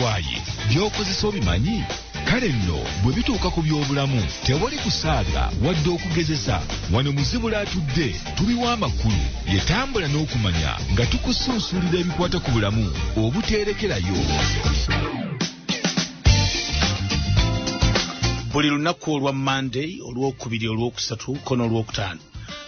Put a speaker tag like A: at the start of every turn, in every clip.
A: Owaaye, by'okozesa obimanyi? Kale nno bwe bituuka ku by'obulamu tewali kusaaga wadde okugezesa. Wano Muzibula atudde tubiwa amakulu. Yetambula n'okumanya nga tukusunsulira ebikwata ku bulamu obuteerekerayo.
B: Buli lunaku olwa Monday, olwokubiri, olwokusatu ko n'olwokutaano,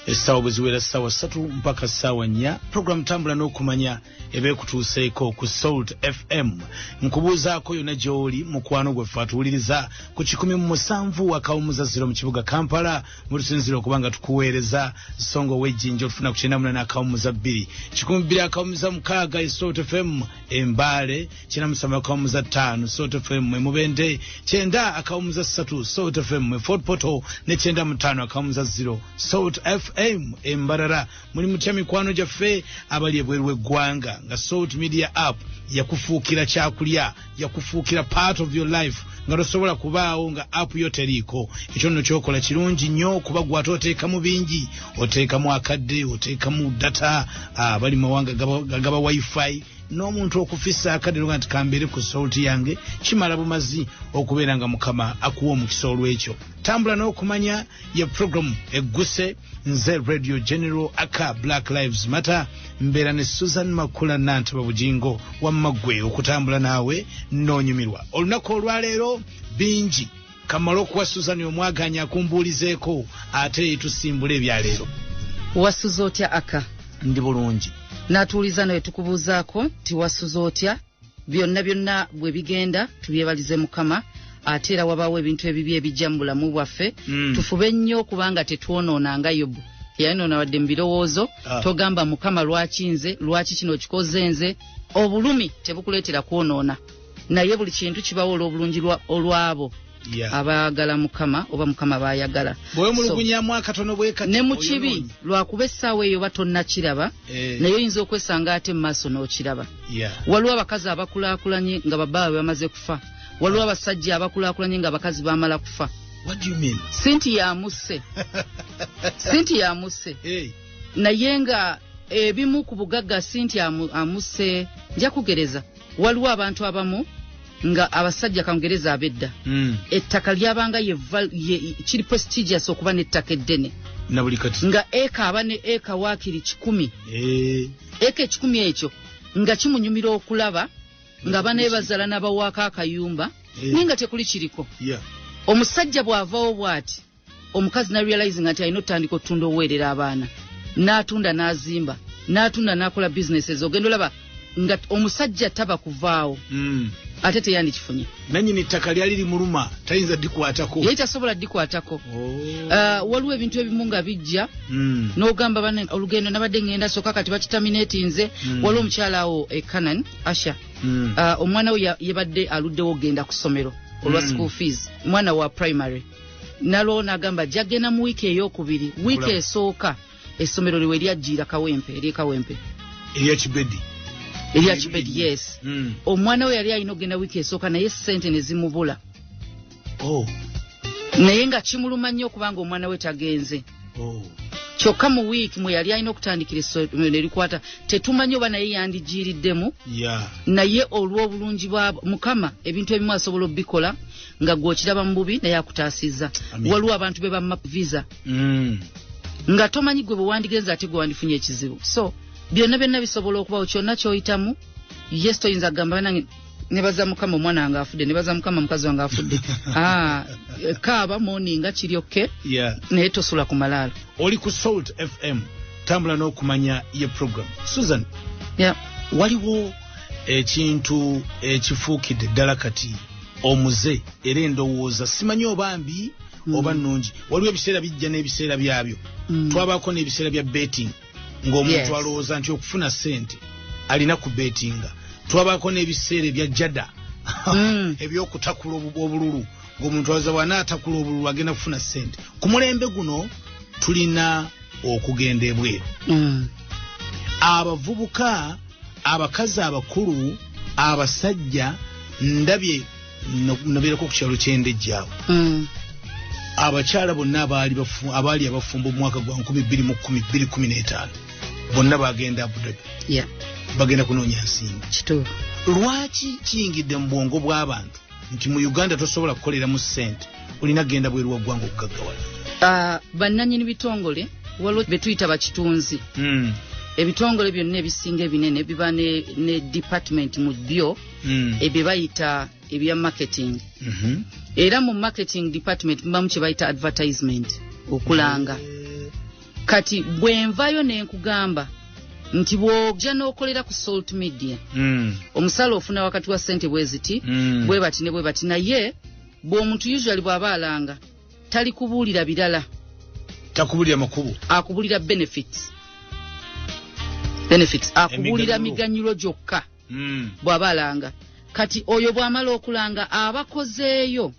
B: essaawa bwe ziwera ssaawa 3 mpaka ssaawa 4, program Tambula n'Okumanya eba ekutuuseeko ku Salt FM. Nkubuuzaako yonna gy'oli, mukwano gwaffe atuwuliriza ku 107.0 mu kibuga Kampala, mutusinzira okuba nga tukuweereza. Songa ow'ejjinja otufuna ku 98.2, 102.6 Salt FM Embaale, 97.5 Salt FM Emubende, 90.3 Salt FM Fort Portal ne 95.0 Salt FM Embarara. Muli mutya mikwano gyaffe abali ebweru w'eggwanga, nga Salt Media app yakufuukira kyakulya, yakufuukira part of your life, nga tosobola kubaawo nga app yo teriiko? Ekyo nno kyokola kirungi nnyo, kuba gwe ate oteekamu bingi, oteekamu akadde, oteekamu data, abali mawanga gagaba wifi, n'omuntu okufisa akadde nga nti kambeere ku Salt yange kimala bumazi okubeera nga Mukama akuwa omukisa. Olw'ekyo Tambula n'Okumanya ye program egguse. Nze Radio General aka Black Lives Matter, mbeera ne Susan Makula Nantaba Bugingo. Wamma ggwe okutambula naawe n'onyumirwa olunaku olwaleero bingi. Kamala okuwa Susan omwaganya akumbuulizeeko, ate tusimbula ebyaleero.
C: Wasuze otya, aka?
B: Ndi bulungi.
C: N'atuuliza nawe tukubuuzaako nti wasuze otya? Byonna byonna bwe bigenda tubyebalize Mukama. Ate era wabaawo ebintu ebibi ebijja mu bulamu bwaffe. Tufube nnyo kubanga tetwonoona nga Yobu teyayonoona wadde mu birowoozo. Togamba, "Mukama, lwaki nze? Lwaki kino okikoze nze?" Obulumi tebukuleetera kwonoona, naye buli kintu kibawo olw'obulungi olw'abo abaagala Mukama oba Mukama baayagala.
B: Bwemulugunyamu akatono bwekati.
C: Ne mu kibi, lwakuba essaawa eyo oba tonnakiraba, naye oyinza okwesanga ate mu maaso n'okiraba. Waliwo abakazi abakulaakulanye nga babbaabwe bamaze kufa. Waliwo abasajja abakulaakulanye nga abakazi bamala kufa.
B: What do you mean?
C: Si nti yamusse, si nti yamusse, naye nga ebimu ku bugagga, si nti amusse. Nja kugereza, waliwo abantu abamu nga abasajja, kangereza ab'edda, ettaka lyabanga kiri prestigious okuba n'ettaka eddene.
B: Na buli kati.
C: Nga eka aba ne eka waakiri 100, eka 100 ekyo nga kimunyumira okulaba nga baneebazala n'abawaako akayumba, naye nga tekuli kiriko. Omusajja bw'avaawo bw'ati, omukazi narealizinga nti alina otutandika otunda oweerera abaana, n'atunda, n'azimba, n'atunda, n'akola businesses. Ogenda olaba nga omusajja taba kuvaawo, ate teyandikifunye.
B: Nanyini ttaka lyali limuluma, tayinza dikwatako.
C: Yali tasobola dikwatako. Waliwo ebintu ebimu nga bijja, n'ogamba bane olugendo nabadde ŋŋenda soka kati bakiterminatinze. Waliwo omukyala awo e Canaan, Asha, omwana we yabadde aluddewo okugenda ku ssomero olwa school fees, mwana wa primary. Nalwo n'agamba jagenda mu wiiki eyokubiri. Wiiki
B: Nkulaba.
C: esooka essomero liwe lyajjiira Kawempe, ery'e Kawempe.
B: Erya Kibedi.
C: Erya Kibedi, yes. Omwana we yali alina okugenda wiiki esooka, naye sente ne zimubula. Naye nga kimuluma nnyo okubanga omwana we tagenze. Kyokka mu wiiki mwe yali alina okutandikira essomero ne likwata. Tetumanyi oba naye yandigiiriddemu, naye olw'obulungi bwa Mukama ebintu ebimu asobola obikola nga gw'okiraba mu bubi, naye akutaasizza.
B: Amen.
C: Waliwo abantu be bamma visa nga tomanyi gwe bwe wandigenze, ate gwe wandifunye ekizibu. So byonna byonna bisobola okubawo. Kyonna ky'oyitamu, yes, toyinza kugamba, "Banange, nebaza Mukama omwana wange afudde, nebaza Mukama mukazi wange afudde." Ah, kaaba mourninga, kiri okay, naye tosula ku malaalo.
B: Oli ku Salt FM, Tambula n'Okumanya ye program. Susan, waliwo ekintu ekifuukidde ddala kati omuze, era endowooza simanyi oba mbi oba nnungi. Waliwo ebiseera bijja n'ebiseera byabyo. Twabaako n'ebiseera bya betting, ng'omuntu alowooza nti okufuna ssente alina ku bettinga. Twabaako n'ebiseera ebya jada, ebyokutakula obululu, ng'omuntu alowooza bw'anaatakula obululu agenda kufuna ssente. Ku mulembe guno tulina okugenda ebweru. Abavubuka, abakazi abakulu, abasajja, ndabye nabeerako ku kyalo kyendejjaawo, abakyala bonna abaali abafumbo mu mwaka gwa 2012 15 bonna bagenda Abu Dhabi. Bagenda kunoonya nsimbi.
C: Kituufu.
B: Lwaki kiyingidde mu bwongo bw'abantu nti mu Uganda tosobola kukoleramu ssente, olina kugenda bweru wa ggwanga okugaggawala?
C: Bannannyini bitongole waliwo be tuyita bakitunzi. Ebitongole byonna ebisinga ebinene biba ne department mu byo ebye bayita ebya marketing. Era mu marketing department mubamu kye bayita advertisement, okulanga. Kati bwe nvayo ne nkugamba nti bw'ojja n'okolera ku Salt Media, omusala ofuna wakati wa ssente bwe ziti, bwe bati ne bwe bati, naye bw'omuntu usually bw'aba alanga tali kubuulira birala.
B: Takubulira makubo.
C: Akubulira benefits. Akubuulira miganyulo gyokka bw'aba alanga. Kati oyo bw'amala okulanga abakozeeyo,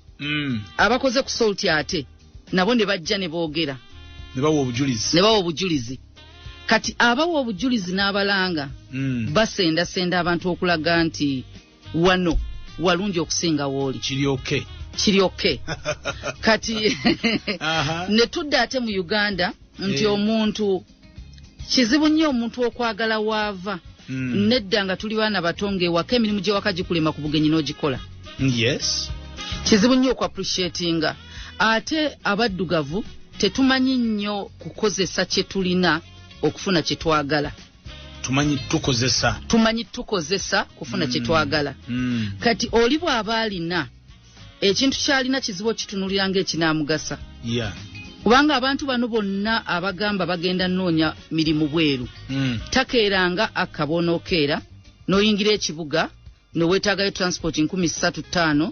C: abakoze ku Salt ate nabo ne bajja ne boogera.
B: Ne bawa obujulizi.
C: Ne bawa obujulizi. Kati abawa obujulizi n'abalanga basendasenda abantu okulaga nti wano walungi okusinga wooli.
B: Kiri okay.
C: Kiri okay. Kati ne tudda ate mu Uganda nti omuntu kizibu nnyo omuntu okwagala waava. Nedda nga tuli baana bato ng'ewaka emirimu gy'ewaka gikulema ku bugenyi n'ogikola.
B: Yes.
C: Kizibu nnyo okuappreciatinga. Ate abaddugavu tetumanyi nnyo kukozesa kye tulina okufuna kye twagala.
B: Tumanyi tukozesa.
C: Tumanyi tukozesa kufuna kye twagala. Kati oli bw'aba alina ekintu ky'alina kizibu okitunuulira ng'ekinaamugasa.
B: Yeah.
C: Kubanga abantu bano bonna abagamba bagenda nnoonya mirimu bweru. Takeeranga akabonookeera n'oyingira ekibuga ne weetaagayo transport 3,500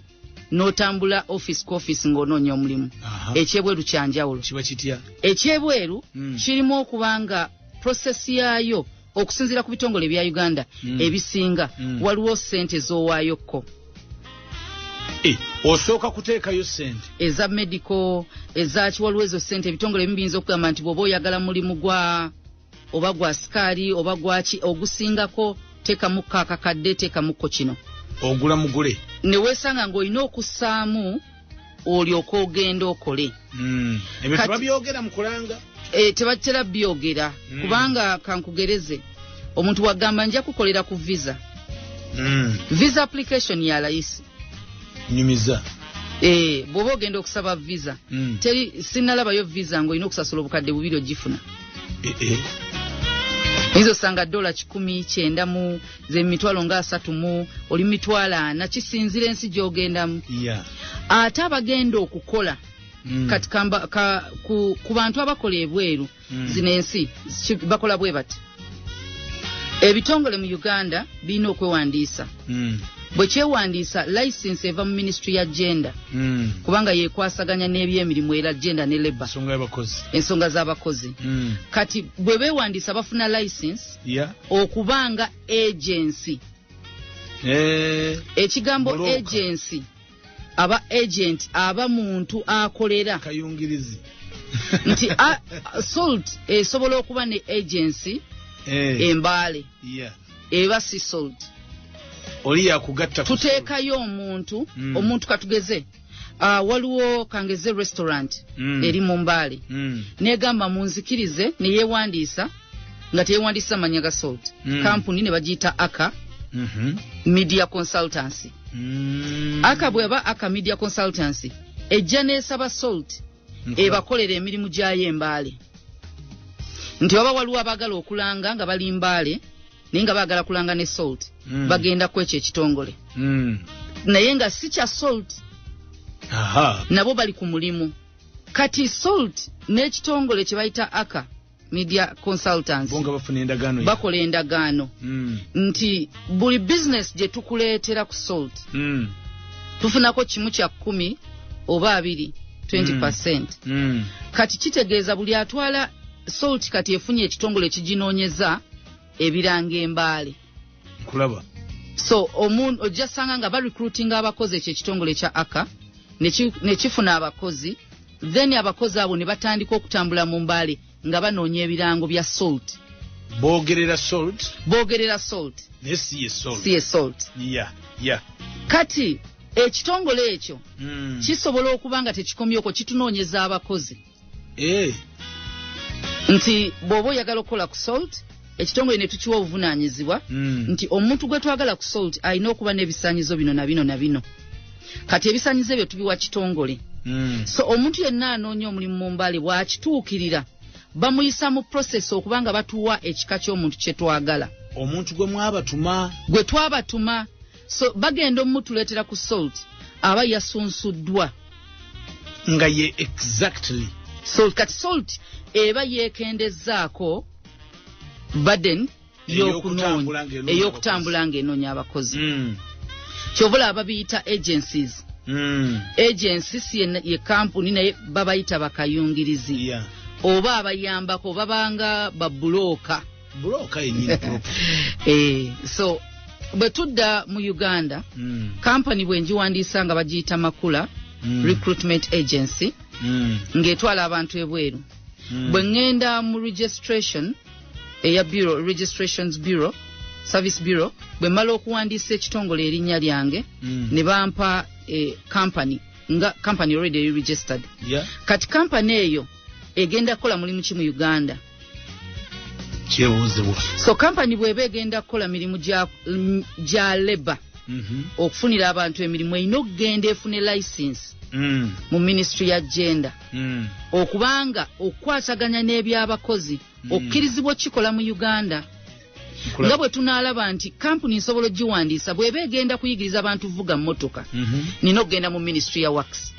C: n'otambula office ku office ng'onoonya omulimu. Ekyebweru kya njawulo.
B: Kiba kitya?
C: Ekyebweru kirimu okubanga process yaayo okusinziira ku bitongole bya Uganda ebisinga waliwo ssente z'owaayokko.
B: Osooka kuteekayo ssente
C: eza medical, ezaki, waliwo ezo ssente ebitongole ebimu biyinza okugamba nti bw'oba oyagala mulimu gwa oba gwa sikaali oba gwaki ogusingako teekamukko akakadde, teekamukko kino.
B: Ogula mugule.
C: Ne weesanga ng'olina okussaamu olyoke ogenda okole.
B: Ebyo tebabyogera mu kulanga.
C: Tebatera byogera kubanga kankugereze omuntu wagamba nja kukolera ku visa. Visa application ya layisi.
B: Nyumiza.
C: Bw'oba ogenda okusaba visa, teri sinnalabayo visa ng'olina okusasula obukadde 2 ogifuna. Oyinza osanga $190 mu z'emitwalo nga 30 mu oli 40,000 kisinzira ensi gy'ogendamu. Ate abagenda okukola kati ku bantu abakola ebweru zino ensi bakola bwe bati. Ebitongole mu Uganda birina okwewandiisa. Bwe kyewandiisa license eva mu ministry ya gender. Kubanga yeekwasaganya n'ebyemirimu era gender ne labor. Ensonga z'abakozi. Kati bwe beewandiisa bafuna license okubanga agency. Ekigambo agency aba agent aba muntu akolera.
B: Kayungirizi.
C: Nti Salt esobola okuba ne agency Embaale. Eba si Salt.
B: Oli yakugatta
C: tuteekayo omuntu, omuntu katugeze waliwo kangeze restaurant eri mu Mbale. Negamba munzikirize ne yeewandiisa nga teyeewandiisa mannya ga Salt. Kampuni ne bagiyita Aka Media Consultancy. Aka bw'eba Aka Media Consultancy ejja n'esaba Salt ebakolera emirimu gyayo Embaale. Nti oba waliwo abaagala okulanga nga bali Mbale naye nga baagala kulanga ne Salt bagenda ku ekyo ekitongole. Naye nga si kya Salt. Nabo bali ku mulimu. Kati Salt n'ekitongole kye bayita Aka Media Consultants
B: bonga bafuna endagaano,
C: bakola endagaano nti buli business gye tukuleetera ku Salt tufunako 1/10 oba 20, 20%. Kati kitegeeza buli atwala Salt kati efunye ekitongole ekiginoonyeza ebiranga Embaale.
B: Nkulaba.
C: So omuntu ojja sanga nga ba recruiting abakozi ekyo ekitongole kya Aka ne kifuna abakozi, then abakozi abo ne batandika okutambula mu Mbale nga banoonya ebirango bya Salt.
B: Boogerera Salt.
C: Boogerera Salt.
B: Naye si ye Salt.
C: Si ye Salt.
B: Yeah.
C: Kati ekitongole ekyo kisobola okuba nga tekikomye okwo, kitunoonyeza abakozi. Nti bw'oba oyagala okukola ku Salt, Ekitongole ne tukiwa obuvunaanyizibwa nti omuntu gwe twagala ku Salt alina okuba n'ebisaanyizo bino na bino na bino. Kati ebisaanyizo ebyo tubiwa kitongole. So omuntu yenna anoonya omulimu mu Mbale bw'akituukirira, bamuyisa mu process okubanga batuwa ekika ky'omuntu kye twagala.
B: Omuntu gwe mwabatuma.
C: Gwe twabatuma. So bagenda omutuleetera ku Salt aba yasunsuddwa
B: nga ye exactly.
C: Salt. Kati Salt eba yeekendezzaako burden ey'okutambula ng'enoonya abakozi. Kyova olaba babiyita agencies. Agency si ye kampuni, naye babayita bakayungirizi oba abayambako, babanga babulooka.
B: Broker yennyini.
C: So bwe tudda mu Uganda, kampani bwe ngiwandiisa nga bagiyita Makula Recruitment Agency, ng'etwala abantu ebweru, bwe ŋŋenda mu registration eya bureau, Registrations Bureau, Service Bureau, bwe mmala okuwandiisa ekitongole erinnya lyange, ne bampa company, nga company already eri registered. Kati company eyo egenda kukola mulimu ki mu Uganda?
B: Kyebuuzibwa.
C: So company bw'eba egenda kukola mirimu gya labour, okufunira abantu emirimu, erina okugenda efune license mu Ministry ya Gender, okubanga okukwataganya n'ebyabakozi, okkirizibwa okukikola mu Uganda. Nga bwe tunaalaba nti kampuni nsobola ogiwandiisa bw'eba egenda kuyigiriza abantu vuga mmotoka, nina okugenda mu Ministry ya Works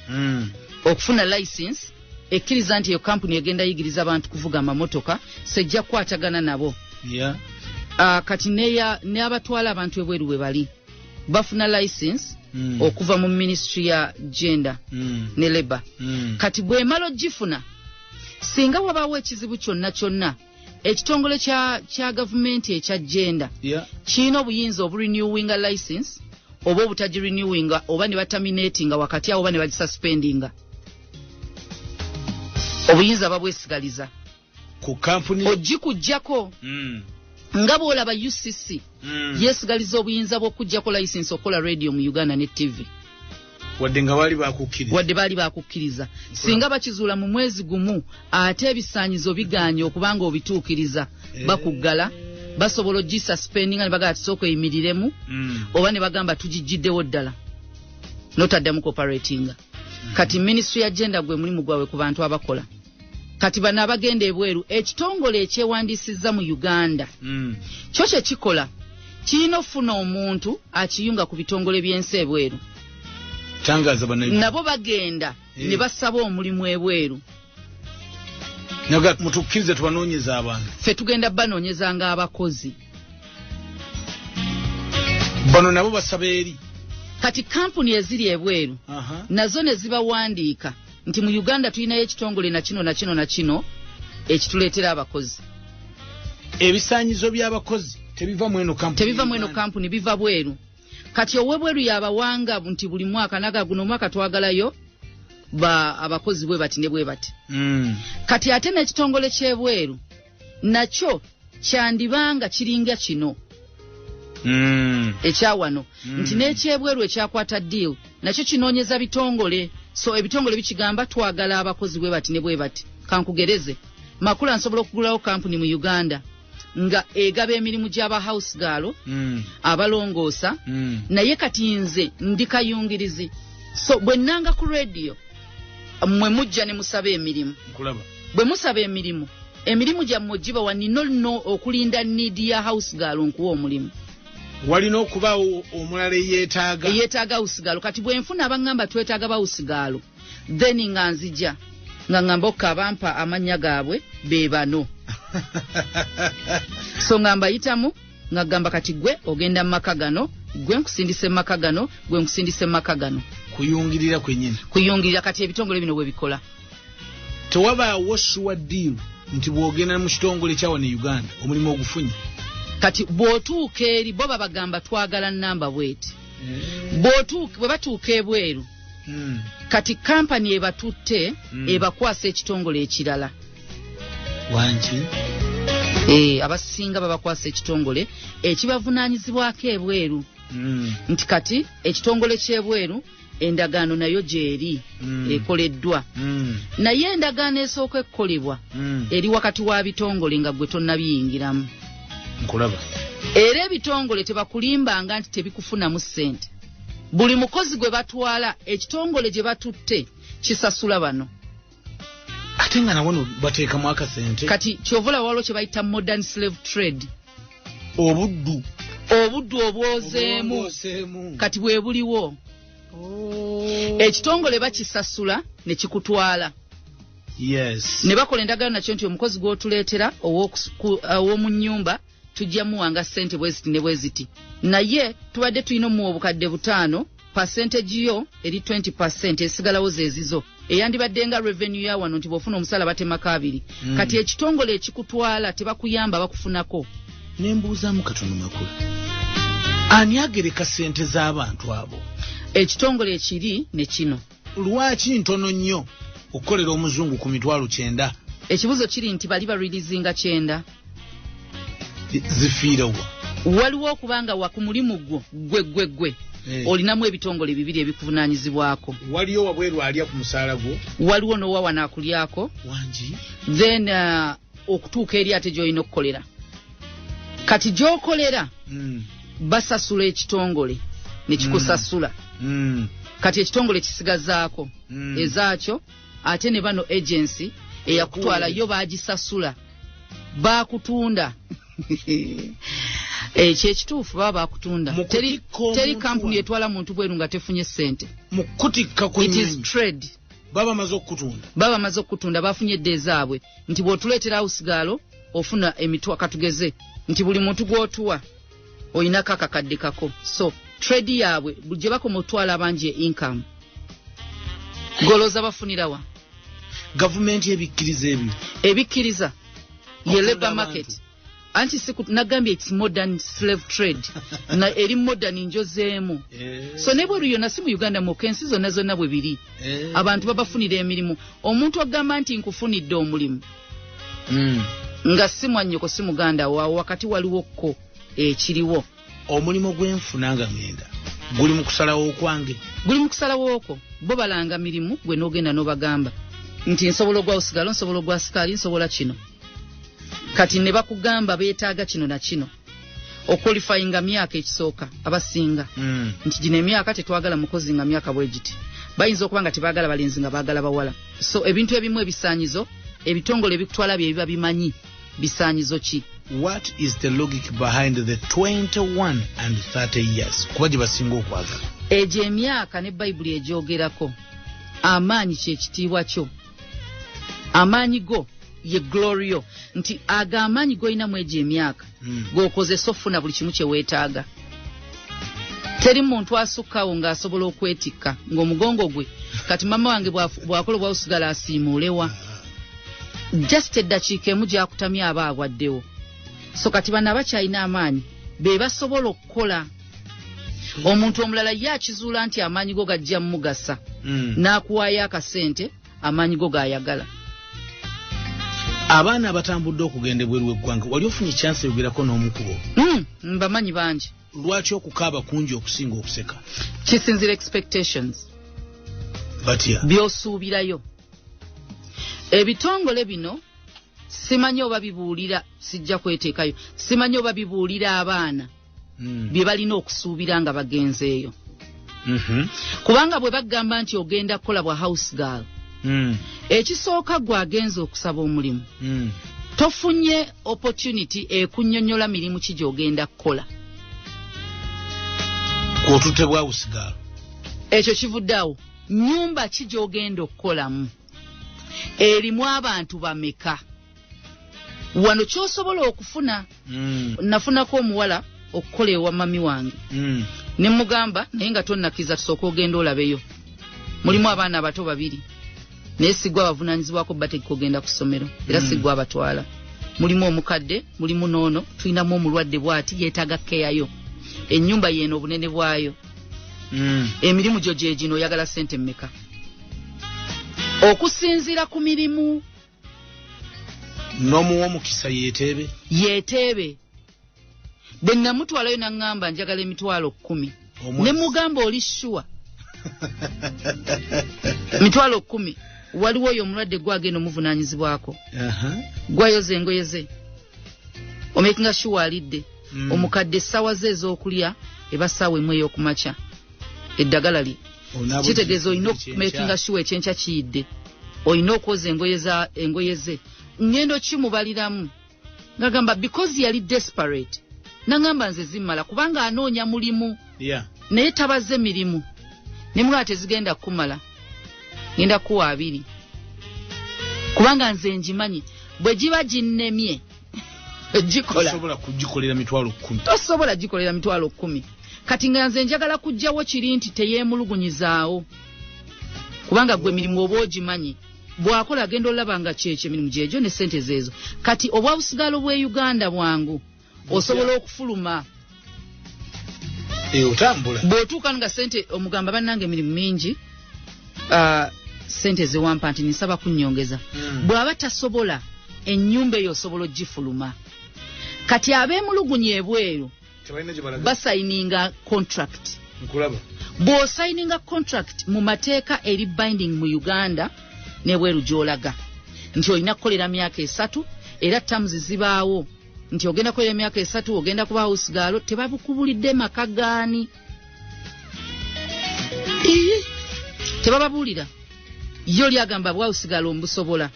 C: okufuna license ekkiriza nti eyo kampuni egenda yigiriza abantu kuvuga amamotoka, sejja kukwatagana nabo. Kati n'abatwala abantu ebweru bwe bali bafuna license okuva mu Ministry ya Gender ne Labour. Kati bw'emala ogifuna, singa wabaawo ekizibu kyonna kyonna, ekitongole kya gavumenti ekya gender kirina obuyinza oburenewinga license oba obutagirenewinga, oba ne baterminatinga wakati awo, oba ne bagisuspendinga. Obuyinza babwesigaliza
B: ku kampuni.
C: Ogikugjako, nga bw'olaba UCC yeesigaliza obuyinza bw'okuggyako license okukola radio mu Uganda ne TV.
B: Wadde nga baali bakukkiriza.
C: Wadde baali bakukkiriza, singa bakizuula mu mwezi gumu ate ebisaanyizo bigaanye okubanga obituukiriza, bakuggala. Basobola ogisuspendinga ne bagamba tusooka oyimiriremu, oba ne bagamba tugijjiddewo ddala notaddamu cooperatinga. Kati Ministry ya Gender gwe mulimu gwabwe ku bantu abakola. Kati bano abagenda ebweru, ekitongole ekyewandiisizza mu Uganda, kyo kye kikola kirina okufuna omuntu akiyunga ku bitongole by'ensi ebweru.
B: Tangaza bannayuganda.
C: Nabo bagenda ne basaba omulimu ebweru.
B: Naga mutukkirize tubanoonyeza abantu.
C: Ffe tugenda banoonyezanga abakozi.
B: Bano nabo basaba eri.
C: Kati kampuni eziri ebweru nazo ne zibawandiika nti mu Uganda tulinayo ekitongole na kino na kino na kino ekituleetera abakozi.
B: Ebisaanyizo by'abakozi tebiva mu eno kampuni.
C: Tebiva mu eno kampuni, biva bweru. Kati ow'ebweru yabawanga nti buli mwaka naga guno omwaka twagalayo ba abakozi bwe bati ne bwe bati. Kati ate n'ekitongole ky'ebweru nakyo kyandibanga kiringa kino ekyawano, nti n'ekyebweru ekyakwata deal nakyo kinoonyeza bitongole. So ebitongole bikigamba twagala abakozi bwe bati ne bwe bati. Kankugereze, Makula nsobola okugulawo kampuni mu Uganda nga egaba emirimu gy'aba house girl, abalongoosa, naye kati nze ndi kayungirizi. So bwe nnanga ku radio, mmwe mujja ne musaba emirimu.
B: Nkulaba.
C: Bwe musaba emirimu, emirimu gyammwe gibawa, nina nno okulinda need ya house girl nkuwa omulimu.
B: Walina okubaawo omulala eyeetaaga.
C: Eyeetaaga house girl. Kati bwe nfuna abaŋŋamba twetaaga ba house girl, then nga nzija nga ŋŋamba okka abampa amannya gaabwe be bano. So nga mbayitamu nga gamba kati gwe ogenda mu maka gano, gwe nkusindise mu maka gano, gwe nkusindise mu maka gano.
B: Kuyungirira kwennyini.
C: Kuyungirira. Kati ebitongole bino bwe bikola.
B: Tewabaawo sure deal nti bw'ogenda mu kitongole kya wano e Uganda omulimu ogufunye.
C: Kati bw'otuuka eri, bo babagamba twagala namba bweti. Bwe batuuka ebweru, kati kampani ebatutte ebakwasa ekitongole ekirala.
B: Wangi.
C: Abasinga babakwasa ekitongole ekibavunaanyizibwako ebweru, nti kati ekitongole ky'ebweru endagaano nayo gyeri ekoleddwa, naye endagaano esooka ekkolebwa eri wakati wa bitongole nga gwe tonnabiyingiramu.
B: Nkulaba.
C: Era ebitongole tebakulimbanga nti tebikufunamu ssente. Buli mukozi gwe batwala, ekitongole gye batutte kisasula bano.
B: Ate nga nawano bateekamu akasente.
C: Kati kyovula waliwo kye bayita modern slave trade.
B: Obuddu.
C: Obuddu obwozeemu. Kati bwe buliwo. Ekitongole bakisasula ne kikutwala.
B: Yes.
C: Ne bakola endagaano nakyo nti omukozi gw'otuleetera ow'omu nnyumba tujja muwanga ssente bwe ziti ne bwe ziti. Naye tubadde tulina omuwa obukadde 5, percentage yo eri 20% esigalawo zezizo. Eyandibadde nga revenue ya wano nti bw'ofuna omusala batemako 2. Kati ekitongole ekikutwala tebakuyamba, bakufunako.
B: Ne mbuuzaamu katono Makula. Ani agereka ssente z'abantu abo?
C: Ekitongole ekiri ne kino.
B: Lwaki ntono nnyo okukolera omuzungu ku mitwalo 90?
C: Ekibuzo kiri nti bali barilizinga 90.
B: Zifiirawa?
C: Waliwo okubanga wa ku mulimu gwo gwe gwe gwe. Olinamu ebitongole bibiri ebikuvunaanyizibwako.
B: Waliyo wabweru alya ku musaala gwo?
C: Waliwo n'owa wano akulyako.
B: Wangi.
C: Then okutuuka eri ate gy'olina okukolera. Kati gy'okolera basasula ekitongole ne kikusasula. Kati ekitongole kisigazaako ezaakyo, ate ne bano agency eyakutwala yo bagisasula, bakutunda. Ekyo ekituufu baba bakutunda. Teri kampuni etwala muntu bweru nga tefunye ssente.
B: Mu kutikka ku
C: It is trade.
B: Baba bamaze okukutunda.
C: Baba bamaze okukutunda, bafunye edda ezaabwe nti bw'otuleetera house girl ofuna emitwa, katugeze nti buli muntu gw'otuwa olinako akakadde kako. So trade yaabwe gye bakoma otwala abangi income. Golooza bafunirawa?
B: Gavumenti ebikkiriza ebyo.
C: Ebikkiriza ye labor market. Anti siku nagambye it's modern slave trade. Na eri modern njozeemu. So ne bweru yonna si mu Uganda mwokka, ensi zonna zonna bwe biri. Abantu babafunira emirimu. Omuntu agamba nti nkufunidde omulimu. Nga si mwannyoko si muganda waawo, wakati waliwo ko ekiriwo.
B: Omulimu gwenfuna nga ngenda guli mu kusalawo kwange.
C: Guli mu kusalawo okwo. Bo balanga mirimu gwe n'ogenda n'obagamba nti nsobola ogwa usigalo, nsobola ogwa sikaali, nsobola kino. Kati ne bakugamba beetaaga kino na kino. Oqualifyinga myaka ekisooka abasinga. Nti gino emyaka tetwagala mukozi nga myaka bwe giti. Bayinza okuba nga tebaagala balenzi nga baagala bawala. So ebintu ebimu ebisaanyizo, ebitongole ebikutwala bye biba bimanyi bisaanyizo ki.
B: What is the logic behind the 21 and 30 years? Kuba gye basinga okwagala.
C: Egyo emyaka ne Bayibuli egyogerako. Amaanyi kyekitiibwa kyo. Amaanyi go ye glorio. Nti aga amaanyi g'olinamu egyo emyaka g'okozesa ofuna buli kimu kye weetaaga. Teri muntu asukkawo ng'asobola okwetikka ng'omugongo gwe. Kati mama wange bw'akola obwawusigala asiimuulewa. Just eddakiika emu gy'akutamya aba awaddewo. So kati bano abakyalina amaanyi be basobola okukola. Omuntu omulala ye akizuula nti amaanyi go gajja mugasa. N'akuwaayo akasente amaanyi go g'ayagala.
B: Abaana abatambudde okugenda ebweru w'eggwanga, wali ofunye chance yogerako n'omukubo?
C: Mbamanyi bangi.
B: Lwaki okukaaba kungi okusinga okuseka?
C: Kisinziira expectations.
B: Batya?
C: By'osuubirayo. Ebitongole bino simanyi oba bibuulira, sijja kweteekayo, simanyi oba bibuulira abaana bye balina okusuubira nga bagenzeeyo. Kubanga bwe bagamba nti ogenda kukola bwa house girl, ekisooka gwe agenze okusaba omulimu, tofunye opportunity ekunnyonnyola mirimu ki gy'ogenda kukola.
B: Kwotutte bwa house girl.
C: Ekyo kivudde awo. Nnyumba ki gy'ogenda okukolamu? Erimu abantu bameka? Wano ky'osobola okufuna. Nafunako omuwala okukola ewa mami wange. Ne mugamba naye nga tonnakkiriza tusooke ogenda olabeyo. Mulimu abaana abato babiri. Naye si ggwe abavunaanyizibwako bategeka ogenda ku ssomero. Era si ggwe abatwala. Mulimu omukadde, mulimu n'ono, tulinamu omulwadde bw'ati yeetaaga keyayo. Ennyumba yeeno obunene bwayo. Emirimu gyo gye gino, oyagala ssente mmeka? Okusinziira ku mirimu.
B: N'omuwa omukisa yeeteebe.
C: Yeeteebe. Bwe namutwalayo n'aŋŋamba njagala emitwalo 10. Ne mugamba oli sure. Mitwalo 10. Waliwo oyo omulwadde gwagenda omuvunaanyizibwako. Gwayoza engoye ze. Omakinga sure alidde. Omukadde essaawa ze ez'okulya eba ssaawa 1 ey'okumakya. Eddagala lye kitegeeza olina okumakinga sure ekyenkya kiyidde, olina okwoza engoye ze. Ngendo kimubaliramu ngagamba because yali desperate, nangamba nze zimmala kubanga anoonya mulimu, naye tabaze mirimu. Nemugamba tezigenda kumala, ngenda kuwa 2 kubanga nze njimanyi bwe giba ginnemye gikola.
B: Tosobola kugikolera mitwalo 10.
C: Tosobola gikolera mitwalo 10. Kati nga nze njagala kujjawo kiri nti teyeemulugunyizaawo, kubanga gwe emirimu oba ogimanyi bw'akola agenda olaba nga kyekyo emirimu gyegyo ne ssente zeezo. Kati obwabusigalo bw'e Uganda bwangu, osobola okufuluma
B: otambula.
C: Bw'otuuka nga ssente omugamba bannange emirimu mingi, ssente zewampa nti nsaba kunnyongeza. Bw'aba tasobola, ennyumba eyo osobola ogifuluma. Kati abeemulugunya ebweru basayininga contract. Bw'osayininga contract mu mateeka eri binding mu Uganda n'ebweru gy'olaga nti olina kukolera myaka 3, era terms zibaawo nti ogenda kukolera emyaka 3, ogenda kuba house girl. Tebabukubulidde maka gaani, tebababuulira. Yo lyagamba bwa house girl mbusobola.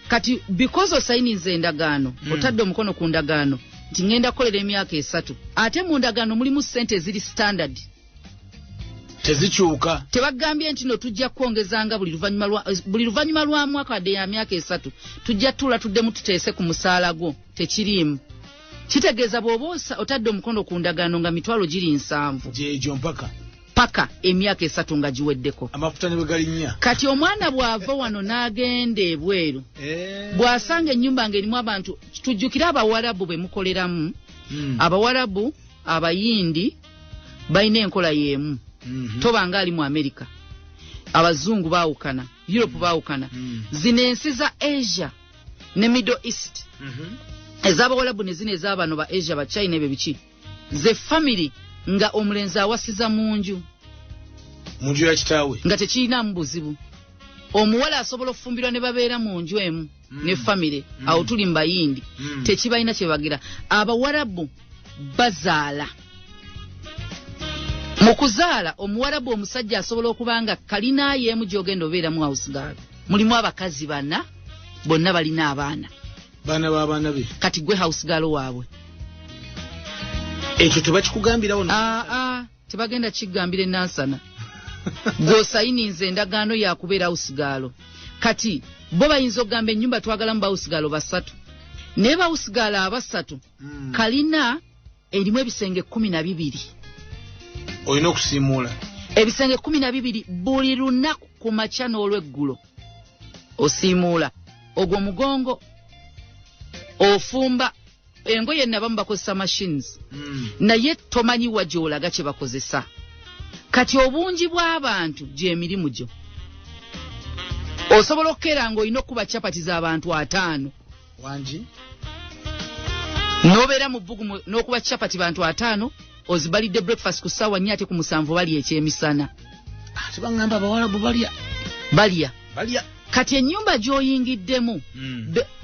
C: Kati because osayininze endagaano, otadde omukono ku ndagaano nti ngenda kukolera emyaka 3, ate mu ndagaano mulimu ssente eziri standard
B: tezikyuka.
C: Tebagambye nti no tujja kwongezanga buli luvannyuma lwa mwaka wadde ya myaka 3 tujja tuula tuddemu tuteese ku musaala gwo. Tekiriimu. Kitegeeza bw'oba otadde omukono ku ndagaano nga mitwalo giri 70
B: gyegyo mpaka
C: paka emyaka 3 nga giweddeko,
B: amafuta ne bwe galinnya.
C: Kati omwana bw'ava wano n'agenda ebweru, bw'asanga ennyumba ng'erimu abantu, tujjukire Abawarabu be mukoleramu. Abawarabu, Abayindi balina enkola y'emu. Tobanga ali mu Amerika, abazungu baawukana, Europe baawukana. Zino ensi za Asia ne Middle East, ez'Abawarabu ne zino ez'abano ba Asia, ba China, ebyo biki, ze family nga omulenzi awasiza mu nju,
B: mu nju ya kitaawe,
C: nga tekirinamu buzibu. Omuwala asobola okufumbirwa ne babeera mu nju emu ne family. Awo tuli mu Bayindi, tekibalina kye bagira. Abawarabu bazaala. Mu kuzaala Omuwarabu omusajja asobola okuba nga kalina emu gy'ogenda obeeramu house girl, mulimu abakazi 4, bonna balina abaana,
B: baana b'abaana be.
C: Kati gwe house girl waabwe.
B: Ekyo tebakikugambirawo?
C: Aa, tebagenda kigambira enansana. Gw'osayininze endagaano yakubeera house girl. Kati bo bayinza okugamba ennyumba twagalamu ba house girl 3, naye ba house girl abasatu, kalina erimu ebisenge 12.
B: Olina okusiimuula
C: ebisenge 12 buli lunaku ku makya n'olweggulo. Osiimuula ogwo omugongo, ofumba, engoye nabamu bakozesa machines, naye tomanyi wa gy'olaga kye bakozesa. Kati obungi bw'abantu gy'emirimu gyo. Osobola okukeera ng'olina okukuba capati z'abantu 5.
B: Wangi.
C: N'obeera mu bbugumu n'okuba capati bantu 5, ozibalidde breakfast ku ssaawa 4, ate ku 7 balya ekyemisana.
B: Ate baŋŋamba Abawalabu balya.
C: Balya.
B: Balya.
C: Kati ennyumba gy'oyingiddemu,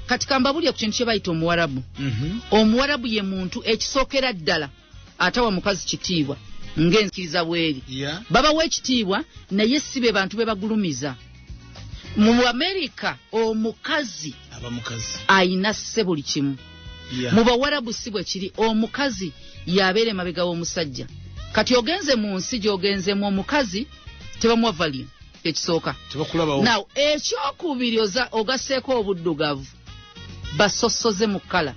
C: kati kambabulye ku kintu kye bayita Omuwarabu. Omuwarabu ye muntu ekisookera ddala atawa mukazi kitiibwa ng'enzikiriza bw'eri. Babawa ekitiibwa naye si be bantu be bagulumiza. Mu Amerika omukazi
B: aba mukazi,
C: ayina sse buli kimu. Mu Bawarabu si bwe kiri, omukazi yabeera emabega w'omusajja. Kati ogenze mu nsi gy'ogenzemu omukazi tebamuwa value, ekisooka.
B: Tebakulabawo.
C: Now ekyokubiri ogasseeko obuddugavu, basosoze mu kkala.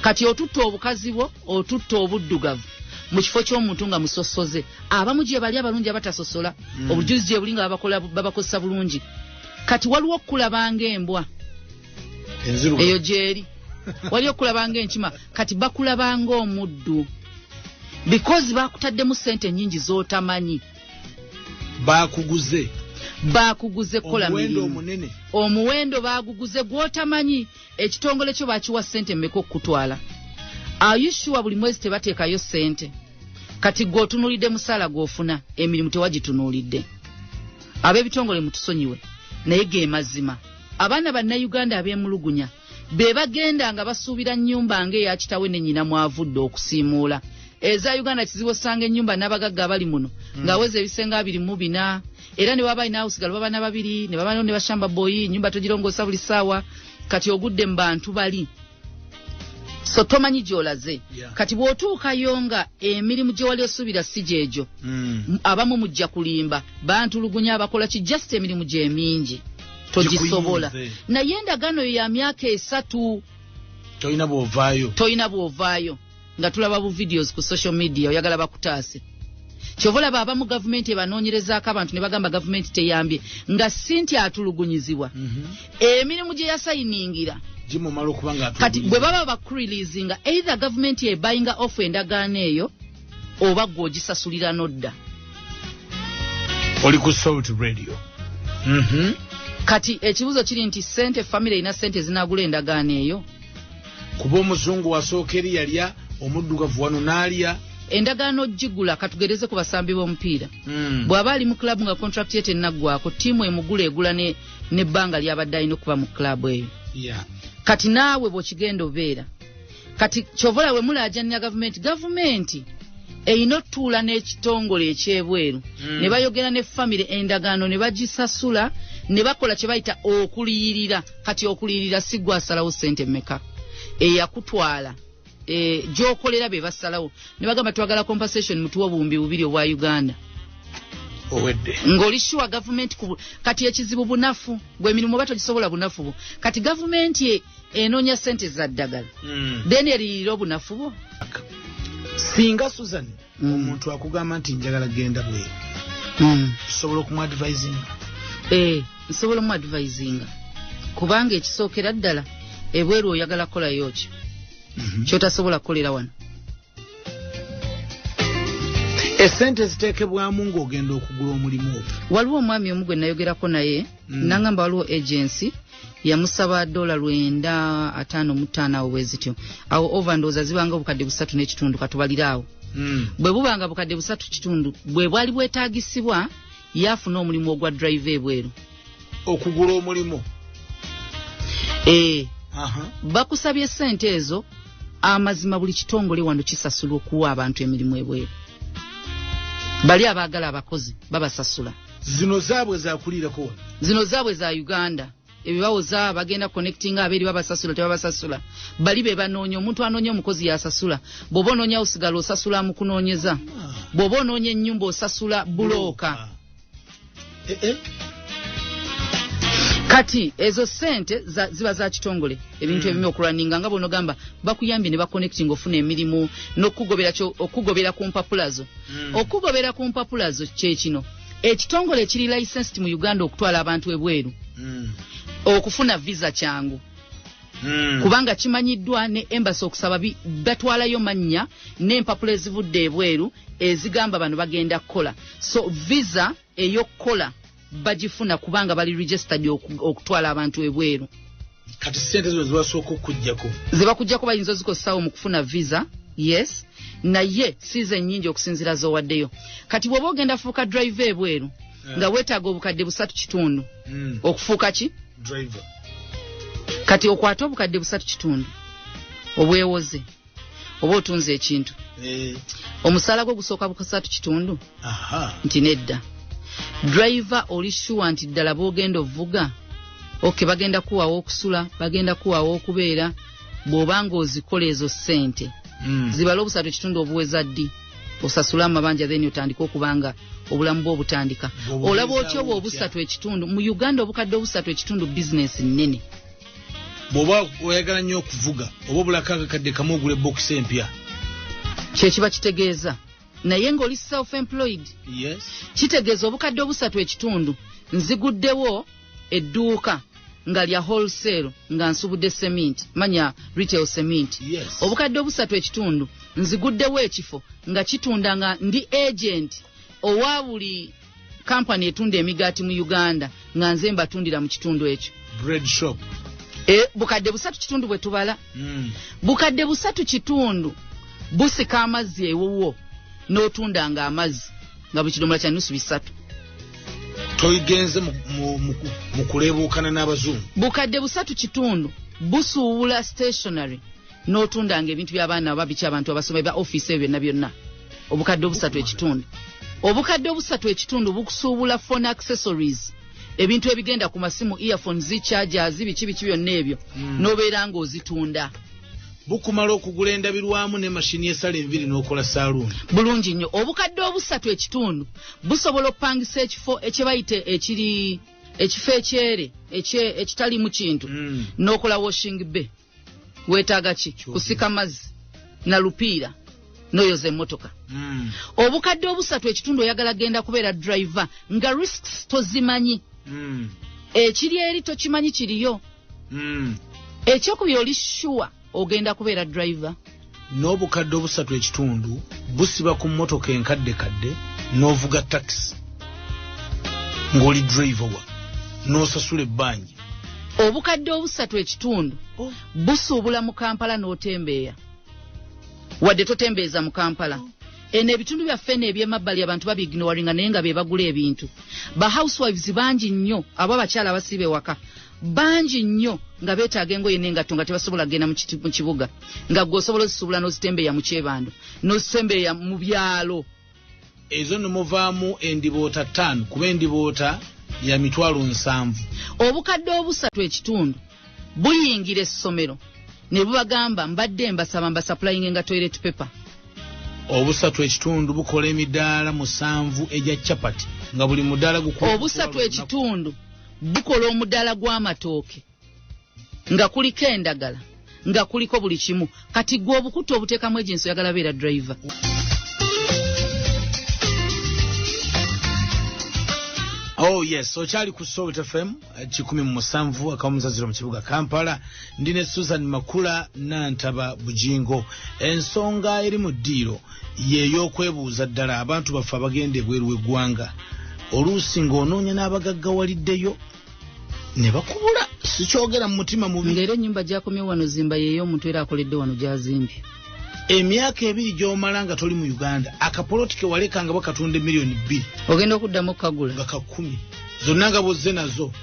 C: Kati otutta obukazi bwo, otutta obuddugavu mu kifo ky'omuntu nga musosoze. Abamu gye bali abalungi abatasosola, obujulizi gye buli nga babakozesa bulungi. Kati waliwo okulaba ng'embwa
B: enzirugavu,
C: eyo gyeri, waliwo okulaba ng'enkima. Kati bakulaba ng'omuddu because bakutaddemu ssente nnyingi z'otamanyi.
B: Bakuguze.
C: Bakuguze kukola
B: omuwendo
C: mirimu
B: omunene.
C: Omuwendo baguguze gw'otamanyi. Ekitongole kyo bakiwa ssente mmeka okukutwala? Are you sure buli mwezi tebateekayo ssente? Kati gwe otunuulidde musaala gw'ofuna, emirimu tewagitunuulidde. Ab'ebitongole mutusonyiwe, naye ge mazima. Abaana Bannayuganda abeemulugunya Be bagenda nga basuubira nnyumba ng'eya kitawe ne nnyina mwavudde okusiimuula. Eza Uganda kizibu osanga ennyumba n'abagagga abali muno ng'aweza ebisenge 24, era ne baba alina awusigala baba na babiri ne baba ne bashamba boyi, ennyumba togirongoosa buli ssaawa. Kati ogudde mu bantu bali, so tomanyi gy'olaze. Kati bw'otuukayo nga emirimu gye wali osuubira si gyegyo, abamu mujja kulimba, bantulugunya, abakola ki, just emirimu gye mingi togisobola. Naye endagaano yo ya myaka 3,
B: tolina bw'ovaayo,
C: tolina bw'ovaayo. Nga tulaba bu videos ku social media, oyagala bakutaase. Kyova olaba abamu gavumenti ebanoonyerezaako abantu ne bagamba gavumenti teyambye, nga si nti atulugunyizibwa, emirimu gye yasayiningira
B: gimumala okuba nga
C: Kati bwe baba bakureleasinga, either gavumenti ebayinga off endagaano eyo oba gwe ogisasulira nodda.
B: Oli ku Salt Radio.
C: Kati ekibuzo kiri nti sente, family erina sente zinagula endagaano eyo?
B: Kuba omuzungu wasooka eri yalya, omuddugavu wano n'alya.
C: Endagaano ogigula, katugereze ku basambi b'omupiira. Bw'aba ali mu club nga contract ye tennaggwako, ttiimu emugula egula n'ebbanga ly'abadde alina okuba mu club eyo. Kati naawe bw'okigenda obeera kati kyovola we mulaajanira gavumenti, gavumenti erina otuula n'ekitongole ekyebweru ne bayogera ne famire, endagaano ne bagisasula, ne bakola kye bayita okuliyirira. Kati okuliyirira si gwe asalawo ssente mmeka, eyakutwala gy'okolera be basalawo ne bagamba twagala compensation, mutuwe 2000 obwa Uganda.
B: Owedde.
C: Ng'oli sure gavumenti kati ekizibu bunafu gwe emirimu oba togisobola, bunafu bwo. Kati gavumenti enoonya ssente za ddagala, then eriyirira obunafu bwo.
B: Singa Susan, omuntu akugamba nti njagala genda bweru, osobola okumuadvisinga?
C: Nsobola omuadvisinga, kubanga ekisookera ddala ebweru oyagala kukolayo ki kyotasobola kukolera wano?
B: Esente ziteekebwamu ng'ogenda okugula omulimu ogwo.
C: Waliwo omwami omu gwe nayogerako naye, nangamba waliwo agency yamusaba $955 awo bwe zityo awo, over ndowooza zibanga 3,500, katubalire awo. Bwe bubanga 3,500 bwe bwali bwetaagisibwa, yafuna omulimu ogwa drive ebweru.
B: Okugula omulimu.
C: Bakusabye sente ezo. Amazima buli kitongole wano kisasulwa okuwa abantu emirimu ebweru. Bali abaagala abakozi babasasula.
B: Zino zaabwe zakuliirako wano.
C: Zino zaabwe za Uganda ebibawoza bagenda connecting abeeri babasasula, tebabasasula. Bali be banoonya omuntu, anoonya omukozi yasasula. Bw'oba onoonya osigala osasula mukunoonyeza, bw'oba onoonya ennyumba osasula bulooka. Kati ezo sente ziba za kitongole ebintu ebimu okulwaninga nga bw'onogamba bakuyambye ne baconnecting ofuna emirimu n'okugobera okugobera ku mpapula zo. Okugobera ku mpapula zo kye kino: ekitongole ekiri licensed mu Uganda okutwala abantu ebweru, okufuna visa kyangu, kubanga kimanyiddwa ne embassy okusaba batwalayo mannya n'empapula ezivudde ebweru ezigamba bano bagenda kukola. So visa ey'okukola bagifuna kubanga bali registered okutwala abantu ebweru.
B: Kati sente zino zibasooka okuggyako?
C: Zebakuggyako bayinza ozikozesawo mu kufuna visa, yes, naye size nnyingi okusinziira z'owaddeyo. Kati bw'oba ogenda fuuka driver ebweru nga weetaaga 3,500 okufuuka ki?
B: Driver.
C: Kati okwate 3,500 obwewoze oba otunze ekintu, omusaala gwo gusooka 3,500? Nti nedda. Driver oli sure nti ddala bw'ogenda ovuga, okay, bagenda kuwawo okusula, bagenda kuwawo okubeera, bw'obanga ozikola ezo ssente, zibala 3,5 obuweza ddi osasule amabanja, then otandike okubanga obulamu bwo obutandika.
B: Bw'obuweza
C: Olaba otya obwo
B: otya?
C: 3,5 mu Uganda? 3,500 bizinesi nnene.
B: Bw'oba oyagala nnyo okuvuga, oba obulako akakadde kamu ogula ebokisi empya.
C: Kyekiba kitegeeza, naye ng'oli self employed. Kitegeeza 3,500 nziguddewo edduuka nga lya wholesale nga nsubudde cement, manya retail cement. 3,500 nziguddewo ekifo nga kitunda, nga ndi agent owa buli kampani etunda emigaati mu Uganda, nga nze mbatundira mu kitundu ekyo.
B: Bread shop.
C: E, 3,500 bwe tubala, 3,500 busika amazzi ewuwo n'otundanga amazzi nga buli kidomola kya nusu 300.
B: Toyigenze mu kuleebuukana n'abazungu.
C: 3,500. Busuubula stationery n'otundanga ebintu by'abaana oba biki, abantu abasoma, ebya ofiisi, ebyo byonna byonna. Obukadde obusatu ekitundu, obukadde obusatu ekitundu bukusuubula phone accessories, ebintu ebigenda ku masimu, earphones, chargers, biki biki byonna ebyo, n'obeera ng'ozitunda.
B: Bukumala okugula endabirwamu ne mashini esala enviri n'okola saaluuni.
C: Bulungi nnyo. Obukadde obusatu ekitundu busobola okupangisa ekifo ekyebayite ekiri ekifo ekyere ekitalimu kintu, n'okola washing bay. Weetaaga ki? Kusika mazzi na lupiira n'oyoza emmotoka. Obukadde obusatu ekitundu, oyagala genda kubeera driver nga risks tozimanyi. Ekiri eri tokimanyi kiriyo. Ekyokubiri, oli sure ogenda kubeera driver?
B: N'obukadde obusatu ekitundu busiba ku mmotoka enkadde kadde n'ovuga takisi ng'oli driver wa n'osasula ebbanja.
C: Obukadde obusatu ekitundu busuubula mu Kampala n'otembeeya, wadde totembeeza mu Kampala. Eno ebitundu byaffe eno ebyemabbali abantu babignoringa, naye nga be bagula ebintu. Ba housewives bangi nnyo, abo abakyala abasiiba ewaka bangi nnyo nga beetaaga engoye n'engatto nga tebasobola kugenda mu kibuga, nga gwe osobola ozisuubula n'ozitembeeya mu Kyebando, n'ozitembeeya mu byalo.
B: Ezo nno muvaamu endiboota 5, kuba endiboota ya 700,000.
C: Obukadde obusatu ekitundu buyingira essomero ne bubagamba, "Mbadde mbasaba mbasupplyinge nga toilet paper."
B: Obusatu ekitundu bukola emidaala 7 egya capati nga buli mudaala gukuwa
C: Obusatu ekitundu bukola omudaala gw'amatooke nga kuliko endagala, nga kuliko buli kimu. Kati gwe obukuta obuteekamu agency, oyagala beera driver.
B: Oh yes, okyali ku Salt FM 107.0 mu kibuga Kampala. Ndi ne Susan Makula Nantaba Bujingo. Ensonga eri mu ddiiro y'ey'okwebuuza ddala abantu baffe abagenda ebweru w'eggwanga, oluusi ng'onoonya n'abagaggawaliddeyo ne bakubula. Sikyogera mu mutima mubi.
C: Ng'era ennyumba gy'akomye wano zimba yeeyo, omuntu era akoledde wano gy'azimbye.
B: Emyaka 2 gy'omala nga toli mu Uganda, akapoloti ke waleka nga bakatunda 2 million.
C: Ogenda okuddamu okukagula.
B: Nga 10,000 zonna nga bozze nazo.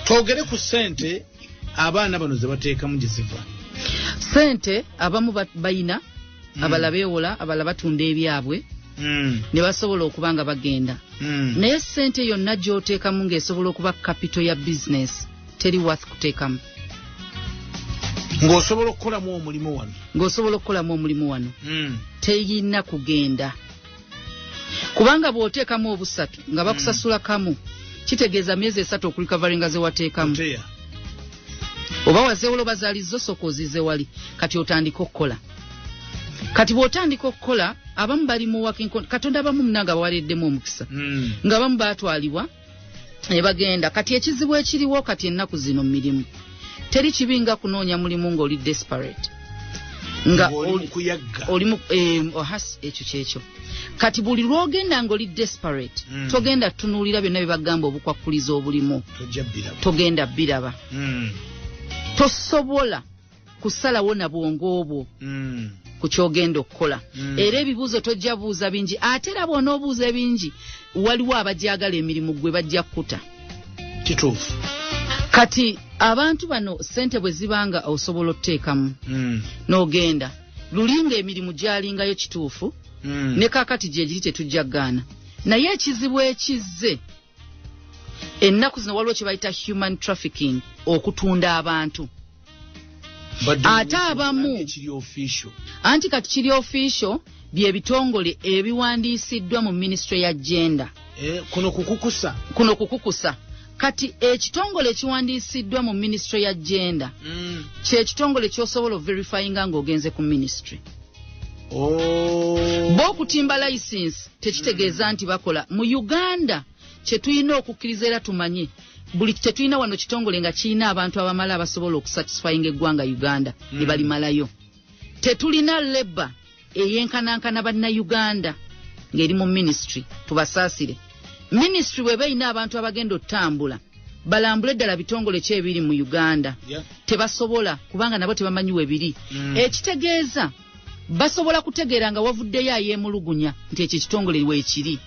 B: Twogere ku ssente abaana bano ze bateekamu gye ziva.
C: Sente abamu bayina, abalala beewola, abalala batunda ebyabwe ne basobola okuba nga bagenda. Naye sente yonna gy'oteekamu ng'esobola okuba capital ya bizinesi teri worth kuteekamu.
B: Ng'osobola okukolamu omulimu wano.
C: Ng'osobola okukolamu omulimu wano, teyina kugenda, kubanga bw'oteekamu obusatu nga bakusasula kamu, kitegeeza myezi 3 okurecoveringa ze wateekamu.
B: Oteya.
C: Oba wazeewola oba zaali zo, sooka ozize wali, kati otandika okukola. Kati bw'otandika okukola, abamu bali mu working Katonda abamu munanga bawaleddemu omukisa, nga bamu baatwalibwa ne bagenda. Kati ekizibu ekiriwo kati ennaku zino mu mirimu, teri kibi nga kunoonya mulimu ng'oli desperate, nga
B: Ng'oli mu kuyagga.
C: Oli mu ohas, ekyo kyekyo. Kati buli lw'ogenda ng'oli desperate, togenda tunuulira byonna bye bagamba obukwakkuliza obulimu.
B: Tojja biraba.
C: Togenda biraba. Tosobola kusalawo na bwongo obwo ku kyogenda okukola. Era ebibuuzo tojja buuza bingi, ate era bw'onoobuuza ebingi, waliwo abajagala emirimu gwe bajja kukuta.
B: Kituufu.
C: Kati abantu bano sente bwe zibanga osobola okuteekamu n'ogenda, lulinga emirimu gyalingayo kituufu, ne kaakati gye giri, tetujja kugaana. Naye ekizibu ekizze ennaku zino, waliwo kye bayita human trafficking, okutunda abantu.
B: Badde
C: Ate abamu-
B: ekiri official.
C: Anti kati kiri official, bye bitongole ebiwandiisiddwa mu ministry ya gender.
B: Eh, kuno kukukusa.
C: Kuno kukukusa. Kati ekitongole ekiwandiisiddwa mu ministry ya gender kyekitongole ky'osobola overifyinga ng'ogenze ku ministry.
B: Oh.
C: Bo okutimba license tekitegeeza nti bakola. Mu Uganda kye tulina okukkiriza era tumanye, buli tetulina wano kitongole nga kirina abantu abamala abasobola okusatisfyinga eggwanga Uganda ne balimalayo. Tetulina labour eyenkanankana bannayuganda ng'eri mu ministry. Tubasaasire, ministry bw'eba erina abantu abagenda otambula balambule ddala bitongole ki ebiri mu Uganda. Tebasobola, kubanga nabo tebamanyi we biri. Ekitegeeza basobola kutegeera nga wavuddeyo ayeemulugunya nti ekyo ekitongole weekiri.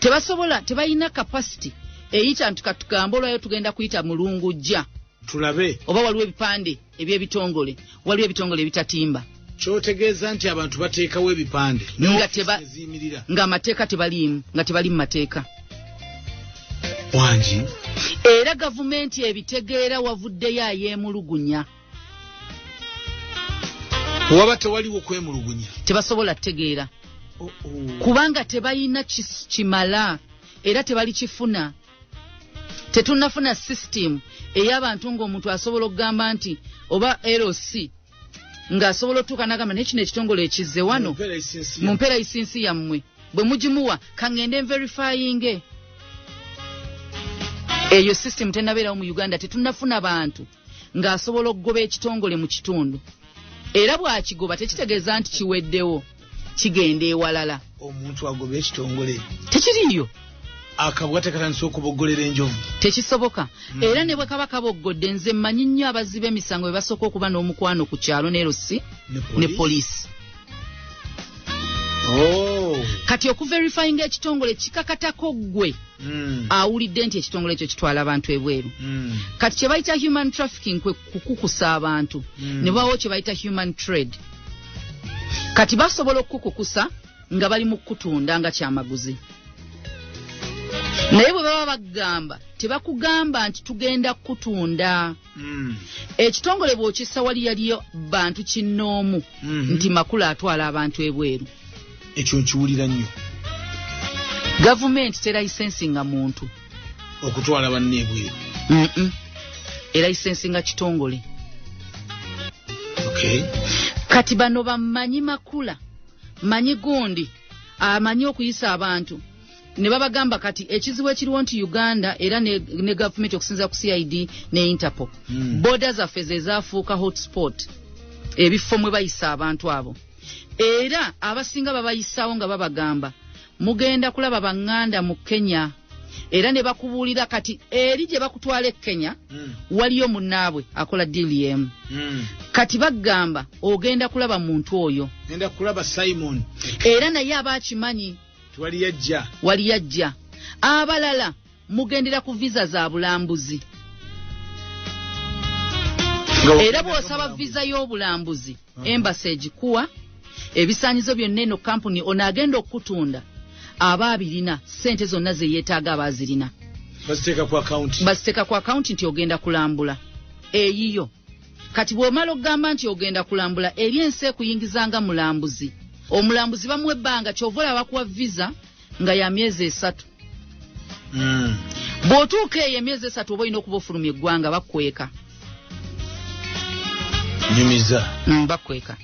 C: Tebasobola, tebalina capacity. Eyita nti katugambe olwayo tugenda kuyita Mulungujja,
B: tulabe
C: oba waliwo ebipande eby'ebitongole. Waliwo ebitongole ebitatimba.
B: Kyotegeeza nti abantu bateekawo ebipande
C: nga ng'amateeka tebaliimu, nga tebali mu mateeka.
B: Wangi.
C: Era gavumenti ebitegeera, wavuddeyo ayeemulugunya.
B: Waba tewaliwo kwemulugunya,
C: tebasobola kutegeera. Kubanga tebalina kimala era tebali kifuna. Tetunnafuna system ey'abantu ng'omuntu asobola okugamba nti oba LC ng'asobola otuuka n'agamba, naye kino ekitongole ekizze wano, mumpe license yammwe, bwe mugimuwa kaŋŋende nverifyinge. Eyo system tennabeerawo mu Uganda. Tetunnafuna bantu ng'asobola okugoba ekitongole mu kitundu, era bw'akigoba tekitegeeza nti kiweddewo, kigenda ewalala.
B: Omuntu agoba ekitongole?
C: Tekiriiyo.
B: Akabwa tekatandise okuboggolera enjovu.
C: Tekisoboka. Era ne bwe kaba kaboggodde, nze mmanyi nnyo abazzi b'emisango bwe basooka okuba n'omukwano ku kyalo ne LC ne poliisi.
B: Oh.
C: Kati okuverifyinga ekitongole kikakatako ggwe awulidde nti ekitongole ekyo kitwala abantu ebweru. Kati kye bayita human trafficking kwe kukukusa abantu, ne bawo kye bayita human trade. Kati basobola okukukusa nga bali mu kutunda nga kyamaguzi, naye bwe baba bagamba tebakugamba nti tugenda kutunda. Ekitongole bw'okissa wali yaliyo bantu kinnoomu nti Makula atwala abantu ebweru.
B: Ekyo nkiwulira nnyo.
C: Gavumenti terayisensinga muntu
B: okutwala banne ebweru.
C: Erayisensinga kitongole. Kati bano bamanyi Makula, manyi gundi amanyi okuyisa abantu, ne babagamba kati ekizibu ekiriwo nti Uganda era ne gavumenti okusinziira ku CID ne Interpol, border zaffe ze zaafuuka hotspot, ebifo mwe bayisa abantu abo. Era abasinga babayisaawo nga babagamba mugenda kulaba baŋŋanda mu Kenya, era ne bakubuulira kati eri gye bakutwala e Kenya waliyo munnaabwe akola deal emu. Kati bagamba ogenda kulaba muntu oyo,
B: Ngenda kulaba Simon.
C: Era naye aba akimanyi.
B: Tiwali yajja.
C: Wali yajja. Abalala mugendera ku visa za bulambuzi, era bw'osaba visa y'obulambuzi, embassy egikuwa ebisaanyizo byonna. Eno kampuni ono agenda okukutunda aba abirina, ssente zonna ze yeetaaga aba azirina.
B: Baziteeka ku akawunti.
C: Baziteeka ku akawunti nti ogenda kulambula eyiyo. Kati bw'omala okugamba nti ogenda kulambula eri ensi ekuyingizanga mulambuzi, omulambuzi bamuwa ebbanga. Kyova olaba bakuwa visa nga ya myezi 3. Bw'otuuka eyo emyezi 3 oba olina okuba ofulumya eggwanga, bakweka.
B: Nyumiza.
C: Bakweka.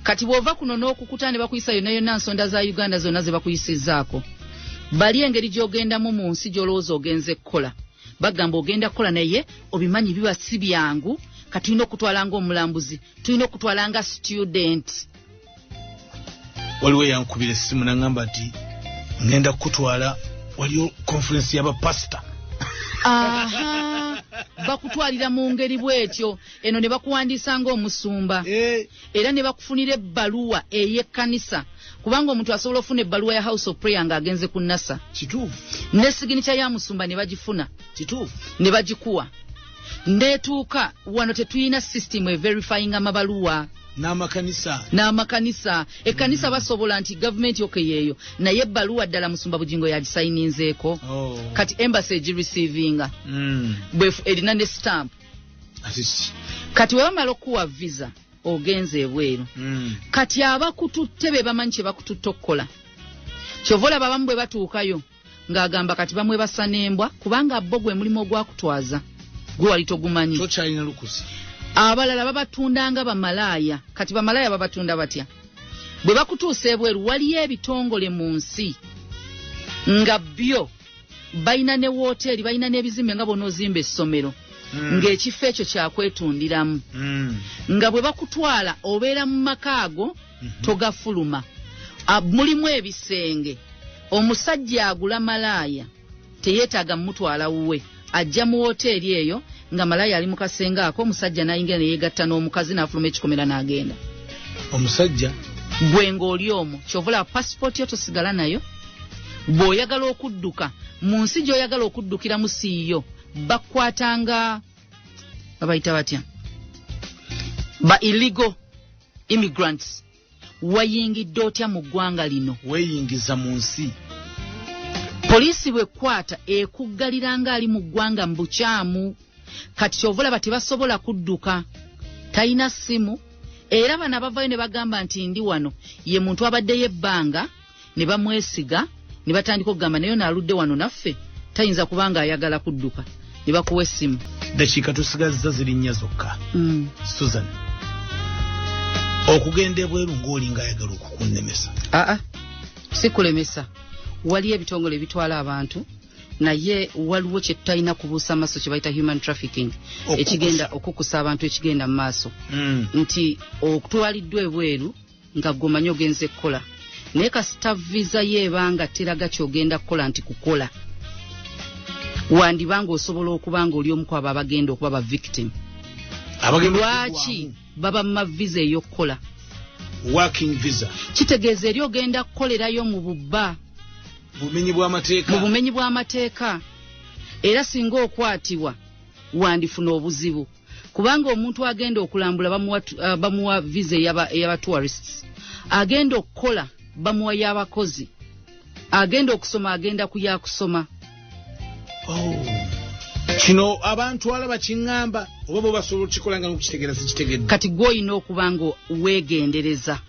C: Kati bw'ova kuno n'okukuta ne bakuyisa yonna yonna, nsonda za Uganda zonna ze bakuyisizzaako, bali engeri gy'ogendamu mu nsi gy'olowooza ogenze kukola, bagamba ogenda kukola naye obimanyi biba si byangu. Kati tulina okutwala ng'omulambuzi, tulina okutwala nga student.
B: Waliwo eyankubira essimu naŋŋamba nti ŋŋenda kukutwala, waliyo conference y'abapasita.
C: Aha, bakutwalira mu ngeri bw'etyo eno ne bakuwandiisa ng'omusumba, era ne bakufunira ebbaluwa ey'ekkanisa, kubanga omuntu asobola okufuna ebbaluwa ya House of Prayer ng'agenze ku NASA ne signature ya musumba ne bagifuna ne bagikuwa neetuuka wano. Tetulina system everifying amabaluwa.
B: N'amakanisa.
C: N'amakanisa, ekkanisa basobola nti gavumenti okay yeeyo, naye ebbaluwa ddala musumba Bugingo yagisayininzeeko. Kati embassy egireceivinga bwefu erina ne stamp.
B: Ate ki?
C: Kati we bamala okuwa visa ogenze ebweru, kati abakututte be bamanyi kye bakututte okukola. Kyova olaba abamu bwe batuukayo ng'agamba kati bamwebasa n'embwa, kubanga bo gwe mulimu ogwakutwaza gwe wali togumanyi.
B: Tokyalina lukusa.
C: Abalala babatunda nga bamalaaya. Kati bamalaaya babatunda batya? Bwe bakutuusa ebweru, waliyo ebitongole mu nsi nga byo balina ne woteeri, balina n'ebizimbe nga bw'onoozimba essomero, ng'ekifo ekyo kyakwetundiramu, nga bwe bakutwala obeera mu maka ago, togafuluma. Mulimu ebisenge. Omusajja agula malaaya teyeetaaga mumutwala wuwe, ajja mu woteeri eyo nga malaaya ali mu kasenge ako, omusajja n'ayingira ne yeegatta n'omukazi n'afuluma ekikomera n'agenda.
B: Omusajja.
C: Gwe ng'oli omwo, kyova olaba pasipooti yo tosigala nayo. Bw'oyagala okudduka, Mu nsi gy'oyagala okuddukiramu siiyo, bakwatanga babayita batya, ba illegal immigrants. Wayingidde otya mu ggwanga lino?
B: Weeyingiza mu nsi.
C: Poliisi bw'ekwata ekuggalira ng'ali mu ggwanga mu bukyamu. Kati kyova olaba tebasobola kudduka, talina ssimu. Era bano abavayo ne bagamba nti ndi wano, ye muntu abaddeyo ebbanga ne bamwesiga ne batandika okugamba naye naaludde wano naffe tayinza kubanga ayagala kudduka, ne bakuwa essimu.
B: Dakiika tusigazza ziri nnya zokka. Susan, okugenda ebweru ng'olinga ayagala okukunnemesa.
C: Aa, si kulemesa. Waliyo ebitongole ebitwala abantu, naye waliwo kye tutalina kubuusa maaso kye bayita human trafficking.
B: Okukusa.
C: Ekigenda okukusa abantu, ekigenda mu maaso nti okutwaliddwa ebweru nga gwomanyi ogenze kukola, naye kasita visa ye ebanga teraga kyogenda kukola nti kukola, wandibanga osobola okuba nga oli omu ku abo abagenda okuba ba victim.
B: Abagenda.
C: Lwaki baba mu mavisa ey'okukola?
B: Working visa.
C: Kitegeeza eri ogenda kukolerayo mu bubba.
B: Bumenyi bw'amateeka.
C: Mu bumenyi bw'amateeka. Era singa okwatibwa wandifuna obuzibu, kubanga omuntu agenda okulambula bamuwa visa eyaba tourists, agenda okukola bamuwa y'abakozi, agenda okusoma agenda ku yakusoma.
B: Oh. Kino abantu alaba kiŋŋamba oba bo basobola okukikola nga n'okukitegeera sikitegedde.
C: Kati gwe olina okuba nga weegendereza.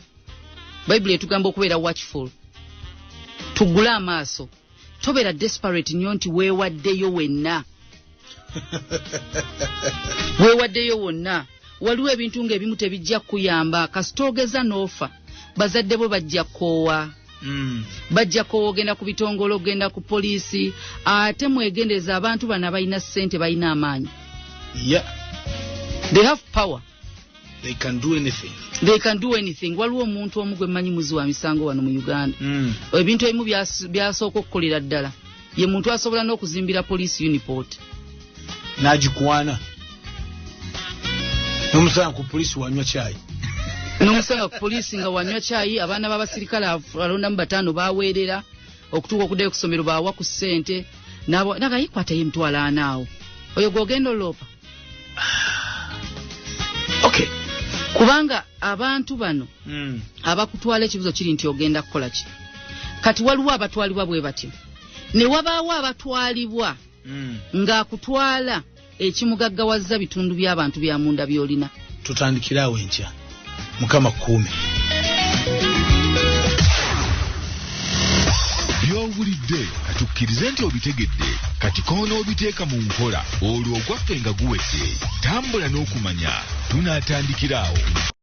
C: Bayibuli etugamba okubeera watchful, tuggule amaaso, tobeera desperate nnyo nti weewaddeyo wenna, weewaddeyo wonna. Waliwo ebintu ng'ebimu tebijja kukuyamba. Kasita ogeza n'ofa, bazadde bo bajja kukoowa. Bajja kukoowa, ogenda ku bitongole, ogenda ku poliisi. Ate mwegendereza abantu bano abalina ssente, balina amaanyi. They have power.
B: They can do anything.
C: They can do anything. Waliwo omuntu omu gwe mmanyi, muzi wa misango wano mu Uganda. Ebintu ebimu byasooka okukolera ddala, ye muntu asobola n'okuzimbira poliisi uniport.
B: N'agikwana n'omusanga ku poliisi wanywa kyayi.
C: N'omusanga ku poliisi nga wanywa kyayi. Abaana b'abasirikale alondamu bataano baweerera okutuuka okuddayo ku ssomero, baawa ku ssente nagayikwatayo 40,000 awo, oyo gw'ogenda oloopa. Kubanga abantu bano abakutwala, ekibuzo kiri nti ogenda kukola ki? Kati waliwo abatwalibwa bwe batyo, ne wabaawo abatwalibwa ng'akutwala ekimugaggawaza bitundu by'abantu bya munda by'olina.
B: Tutandikire awo enkya. Mukama kukuume.
A: By'owulidde katukkirize nti obitegedde. Kati koona obiteeka mu nkola, olwo ogwaffe nga guwedde. Tambula n'okumanya, tunaatandikira awo.